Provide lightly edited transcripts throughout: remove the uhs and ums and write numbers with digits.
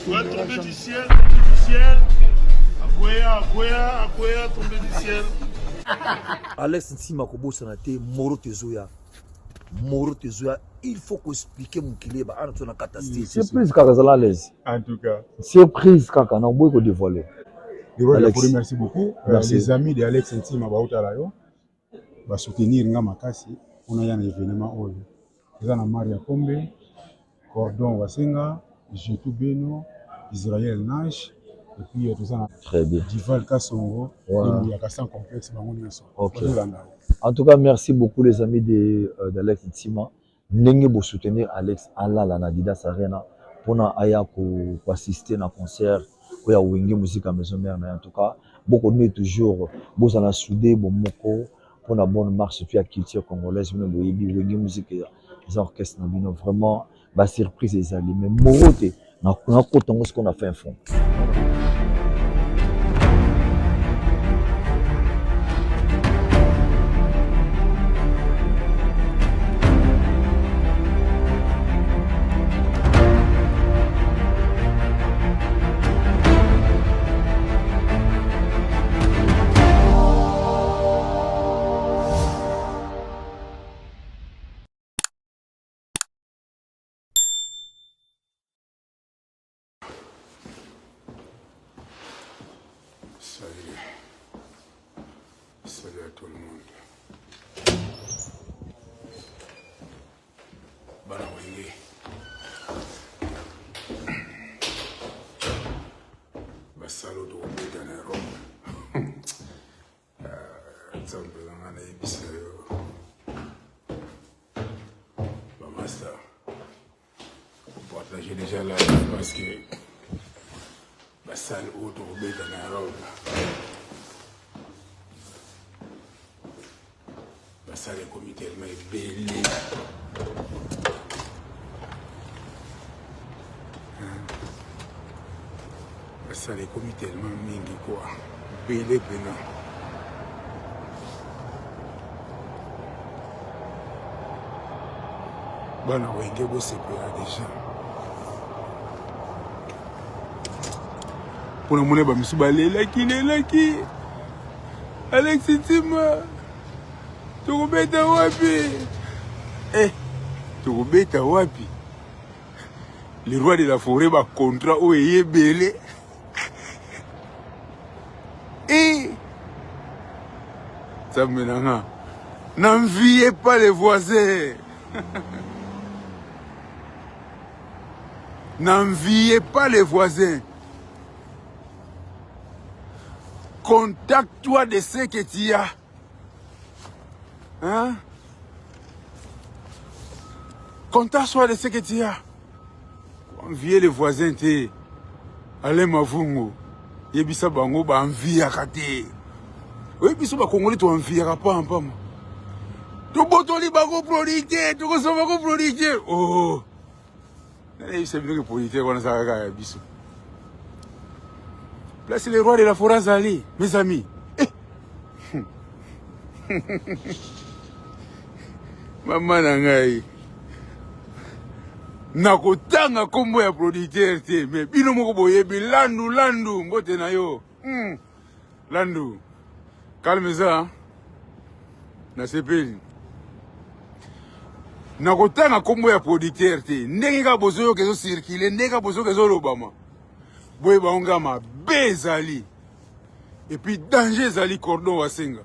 Ouais, tombé du ciel, tombé du ciel. Akwea, akwea, akwea, tombé du ciel. Alex Ntima kobosana te moro tezoya moro tezoya il faut koexplike mokili eba ana to na kata style surprise kaka zala à l'aise en tout cas surprise kaka na oboyi kodévoile Alex merci beaucoup euh, merci. les amis de Alex Ntima bautala yo ba soutenir nga makasi mpona ya na événement oyo eza na Maria Kombe Cordon Wasenga Jetou Beno Israël Nash et puis euh, toza na Très bien. Dival Kasongo Voilà. Limbu ya sans complexe bango nyonso Ok. bazolanda En tout cas, merci beaucoup les amis de euh, d'Alex Ntima. Ndenge bo soutenir Alex alala na Adidas Arena pona aya ko, ko assister na concert oyo ya Wenge Musica Maison Mère na ye. En tout cas, boko ne toujours bozala soudé bomoko pona bonne marche surtout ya culture congolaise bino boyebi Wenge Musica eza orchestre na bino vraiment ba surprise ezali mais moro te nakota yango sikoyo na fin fond. Salut. Salut à tout le monde. Bana Wenge. Basalo tokobeta na Rome. Nzambe na nga nayebisa yo. Bamasta. Partager déjà live parce que basale oyo tokobeta na Europe basale ekomi tellement ebele basale ekomi tellement mingi kua ebele mpena bana wenge bosepela deja mpona mona bamisu balelaki lelaki alexi ntima tokobeta wapi eh, tokobeta wapi le roi de la forêt bacontrat oyo eyebele Eh! Nzambe na nga. N'enviez pas les voisins. N'enviez pas les voisins. Contacte-toi de ce que tu as. Hein? Contacte-toi de ce que tu as. Envier les voisins te. Alain Mavungu. Yebisa bango ba enviaka te. Oyebi biso ba Congolais to enviaka pamba pamba. Tobotoli bango producteur, tokosoma bango producteur. Oh. Nayebisa bino ke producteur wana azalaka kaka ya biso. Place le roi de la forêt azali, mes amis. Eh. Mama na ngai. Nakotanga kombo ya producteur te, mais bino moko boyebi Landu Landu mbote na yo. Mm. Landu. Calme eza. Nasepeli. Nakotanga kombo ya producteur te. Ndenge kaka bozoyoka ezo circuler, ndenge kaka bozoyoka ezolobama. Boyeba ngo nga mabe ezali. Et puis danger ezali cordon wasenga.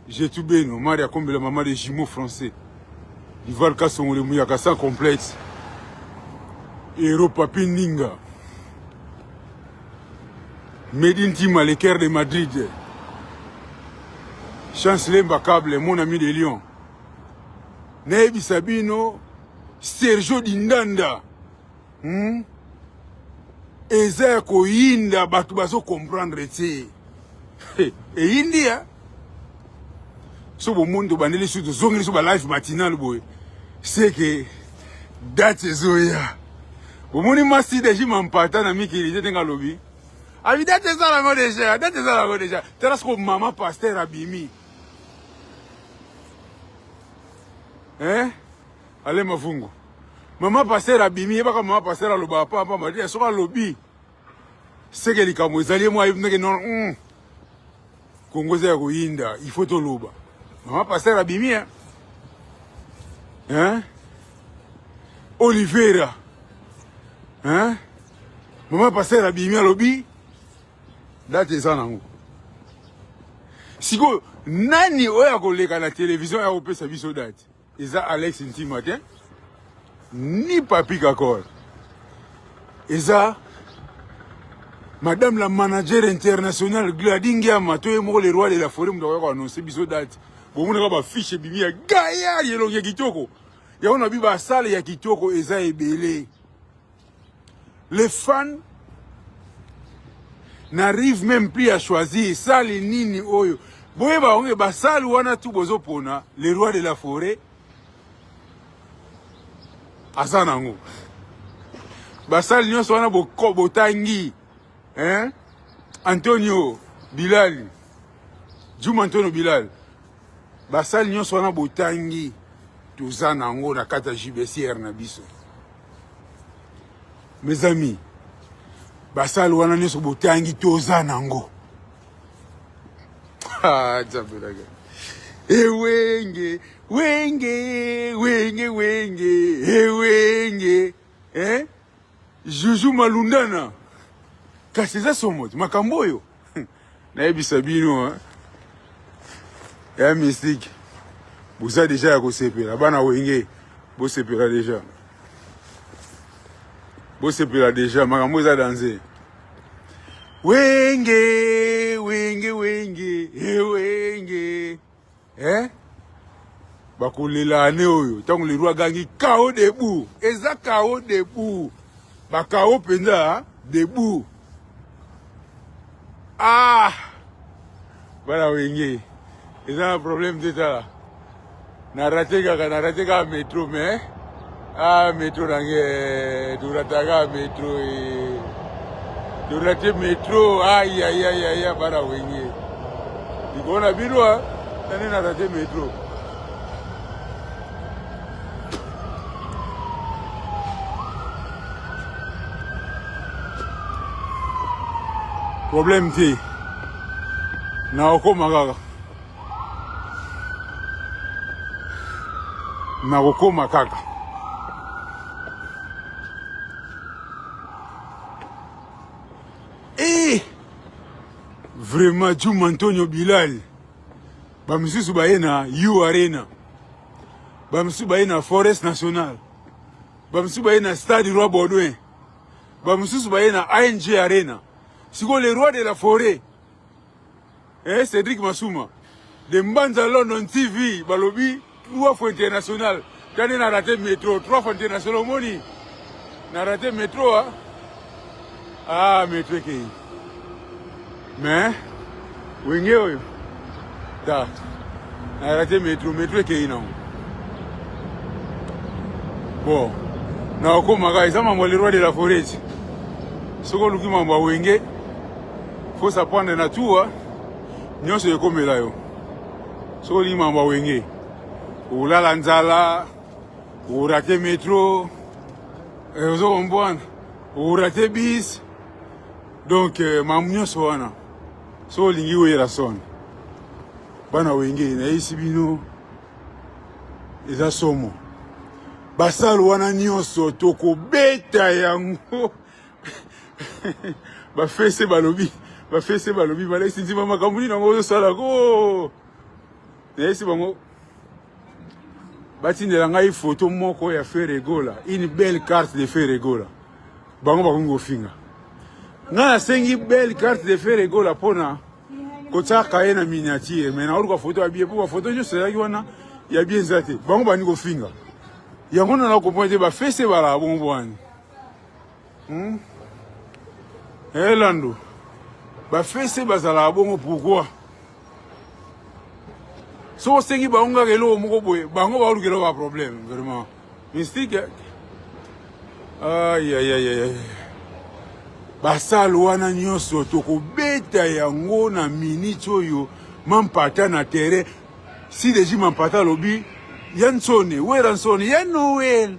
Jetu Beno, Maria Kombela, maman des jumeaux français. Ival Kasongo, le Mouyaka sans complexe. Héros Papi Ninga. Medine Tima, le cœur de Madrid. Chance Lemba Cable, mon ami de Lyon. Nayebisa bino, Sergio Dindanda. Hmm? Eza ya koyinda bato bazo comprendre te. Eyindi ya so bomoni tobandeli su tozongeli so ba live matinal boye seke date ezoya bomoni masi deji mampata na mikili te ndenge alobi abi date ezala yango deja date ezala yango deja tala soko mama pasteur abimi eh? Ale Mavungu. Mama pasteur abimi, yebaka mama pasteur alobaka pamba pamba te, soki alobi seke likambo ezali ye mwa ayebi ndenge non mm. Kongo eza ya koyinda, il faut toloba. Mama pasteur abimi hein? Hein? Oliveira hein? Mama pasteur abimi alobi date eza nango. Sikoyo nani oyo akoleka na television ya kopesa biso date? Eza Alex Ntima te ni Papi Kakol. Eza Madame la manager internationale Gladys Ngiama to ye moko le roi de la forêt moto akoya ko annoncer biso date. Bomonaka ba fiche ebimi ya gaillard elongi ya kitoko. Yango na bi ba salle ya kitoko eza ebele. Les fans n'arrivent même plus à choisir salle nini oyo. Boyeba onge ba salle wana tout bozopona le roi de la forêt aza nango. Ba salle nyonso wana botangi hein? Antonio Bilal Juma Antonio Bilal basali nyonso wana botangi toza nango na kati ya JBCR na biso. Mes amis, basali wana nyonso botangi toza nango. Ah, Nzambe na ngai. Ewenge, wenge, wenge, wenge, ewenge. Eh? Juju Malundana. Kasi eza somo te makambo oyo. Nayebisa bino hein. Ya mystique. Boza deja ya kosepela bana wenge bosepela deja. Bosepela deja makambo eza danze. Wenge wenge wenge wenge eh bakolela ane oyo ntango le roi agangi kao debout eza kao debout bakao mpenza debout ah bana wenge eza na problème te tala na rate kaka na rate kaka metro mais ah metro nange torata kaka metro eh. torate metro ayayayaya bana wenge likolo na bino nani na rate metro problème te nakokoma kaka nakokoma kaka eh! Vraiment Juma Antonio Bilal bamisusu baye na U Arena bamisusu baye na Forest Nationale bamisusu baye na Stade Roi Baudouin bamisusu baye na ANG Arena sikoyo le roi de la forêt Eh, Cédric Masuma de Mbanza London TV balobi trois fois international tani na raté métro trois fois international omoni na raté métro ah, ah métro ekei mais wenge oyo ta na raté métro métro ekei nango bon nakokomaka eza mambo ya le roi de la forêt soki oluki mambo ya wenge faut s'apprendre na tout hein. Nyonso ekomela yo soki olingi mambo ya wenge olala nzala orate metro eh, ozo comprendre orate bis donc eh, mambo nyonso wana soki olingi oyela son bana wenge nayebisi bino eza somo basale wana nyonso tokobeta yango bafese balobi bafese balobi balakisi nzima makambo nini yango ozosala ko nayesi bango batindela ngai foto moko ya Ferre Gola une belle carte de Ferre Gola bango bakomi kofinga ngai nasengi belle carte de Ferre Gola mpona kotiaka ye na miniature mais naoluka foto ya bien mpo bafoto nyonso ezalaki wana ya bien eza te bango bandi kofinga yango nana comprendre te bafese balaka bongo bwani Hmm? Eh Lando, ba fese bazalaka bongo pourquoi? Soki osengi bango kaka eloko moko boye, bango baolukela ba problème vraiment. Mystique. Aïe aïe aïe aïe. Basale wana nyonso tokobeta yango na minute oyo mampata na terrain. Si deji mampata alobi ya nsone, wera nsone, ya Noël.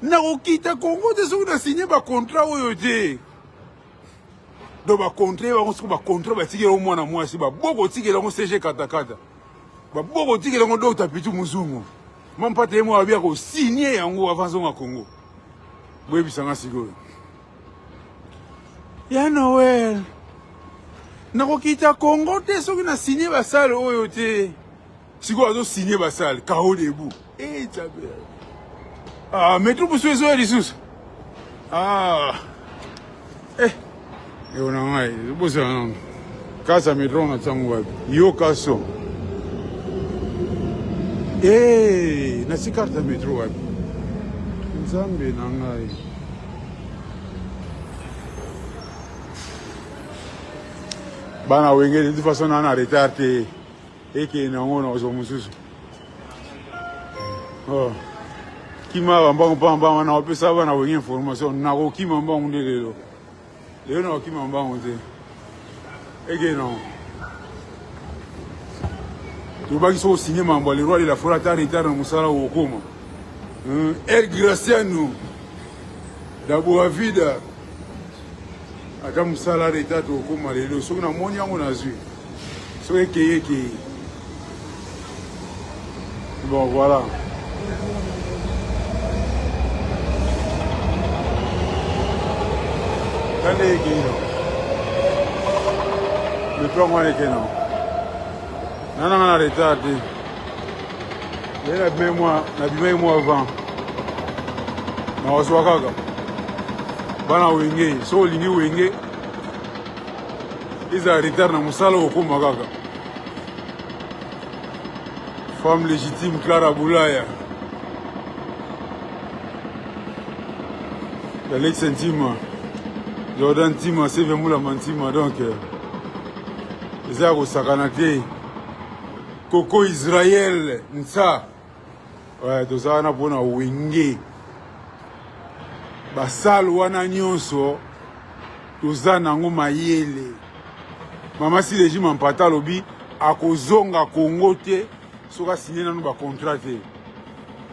Nakokita Congo te soki na signe ba contrat oyo te. Donc ba contrat bango soki ba contrat batikela yango mwana mwasi baboko otikela yango CG katakata. Baboko otikela yango Dr Pitu Muzungu. Mampata ye moko abi akosigne yango avant azonga Congo. Boyebisa nga sikoyo. Ya Noël. Nakokita Congo te soki na signe basale oyo te. Sikoyo azo signe basale kao debout. Eh Nzambe. Ah metro mosusu ezoya lisusu. Ah. Eh. Yo na ngai bozala nano. Kasa metro na ntango wapi? Yoka son. Eh, nasi carte ya metro wapi? Nzambe na ngai. Bana wenge de toute façon na na retard te. Ekende nango na kozwa mosusu. Oh. Kima ba mbangu pamba wana opesa bana wenge information nakokima mbangu nde lelo. Lelo nakokima mbangu te. Ekende nango. Tolobaki soki osigne mambo ya le roi de la forêt ata retard na mosala okokoma. El Graciano da Boa Vida ata mosala retard tokokoma lelo soki namoni yango nazwi. Soki ekei ekei. Bon voilà. Kande ekei no. Metro yango wana ekei no. Nana nga na retard te. Ye nabimaki mwa avant. Nakozwa kaka. Bana wenge, soki olingi wenge Ezala retard na mosala okoma kaka. Femme légitime Clara Bulaya. Alex Ntima, Jordan Ntima, Seve Mulama Ntima donc euh, eza ya kosakana te. Koko Israël Nsa. Ouais, toza wana mpona wenge. Basale wana nyonso toza nango mayele. Mama Sileji Mampata alobi akozonga Congo te soki asigne nanu ba contrat te.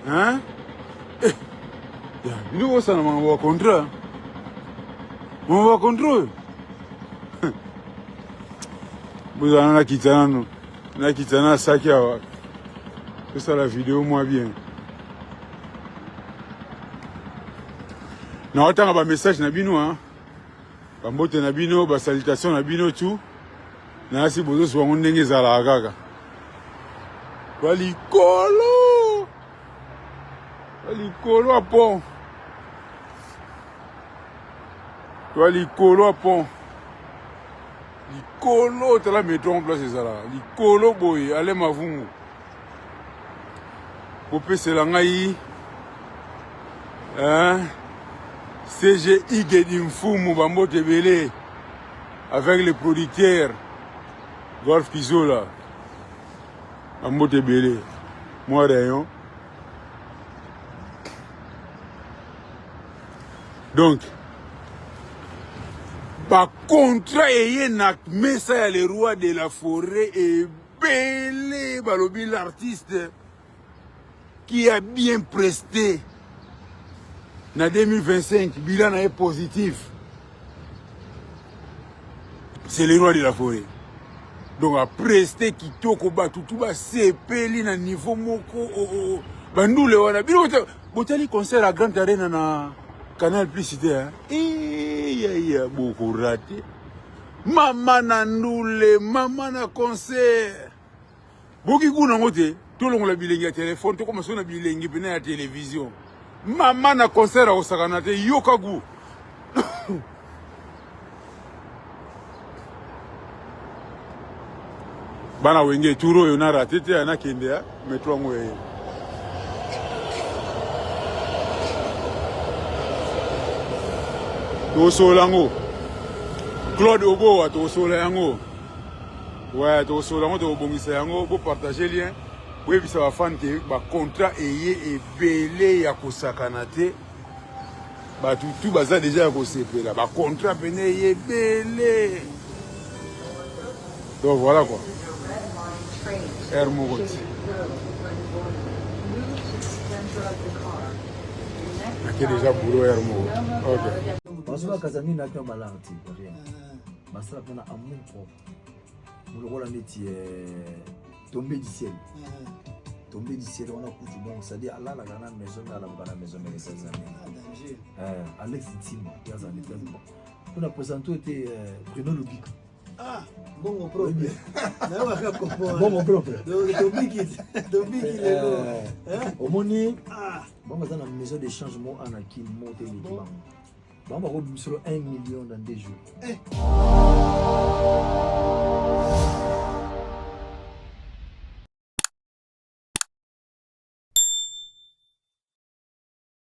Hein? Eh, bino kosana makambo ya contrat. Makambo ya contrat oyo. Bozala nakita nanu. Nakita na saki awa. Tosala video mwa bien. Naotanga ba message na bino hein. Bambote na bino, ba salutation na bino tout. Nasi bozozwa yango ndenge ezalaka kaka. Ba likolo. Ba likolo ya pont. Ba likolo ya pont. Likolo tala metro en place ezalaka. Likolo boye ale mavungu. Bopesela ngai hein? CG Igedi Mfumu bambote ebele avec le producteur Golf Kizola bambote ebele mwa rayon donc bacontra eye na mesa ya le roi de la forêt ebele balobi l'artiste qui a bien presté na 2025 bilan na ye positif c'est le roi de la forêt donc apreste kitoko bato tu basepeli na niveau moko oh, oh, oh. bandule wana bino botali concert ya grande arena na canal plus te eyaya bokorate mama na ndule mama na concert Boki kuna yango te, tolongola bilengi ya telefone, tokoma so na bilengi pena ya television. Mama na concert akosakana te, yoka gu. Bana wenge tour oyo na rate te, nakende ya metro yango eye. Tokosolola yango. Claude Obowa tokosolola yango. Ouais, tokosolola yango, tokobongisa yango. Bo partager lien, boyebisa ba fan ke ba contrat eye ebele ya kosakana te. Bato tu baza deja ya kosepela, ba contrat pene eye ebele. Donc voilà quoi. Air moko ti. Nake déjà boulot heure moko. Ok. Bazolakaza nini naki balaka te rien. Basala mpona amour propre. Lokola neti tombé du ciel. Tombé du ciel wana kutu, donc c'est-à-dire alalaka na maison mère, alamuka na maison mère, esalisa mingi. Alex Ntima ye azala neti mpona présente ete Bruno Lubika. Ah, bongo propre. Nayokaka kombo. Bongo propre. Tobiki, tobiki lelo. Omoni bango baza na maison d'échange mo anaki mo te eleki bango. Bango bakobimisolo 1 million dans 2 jours.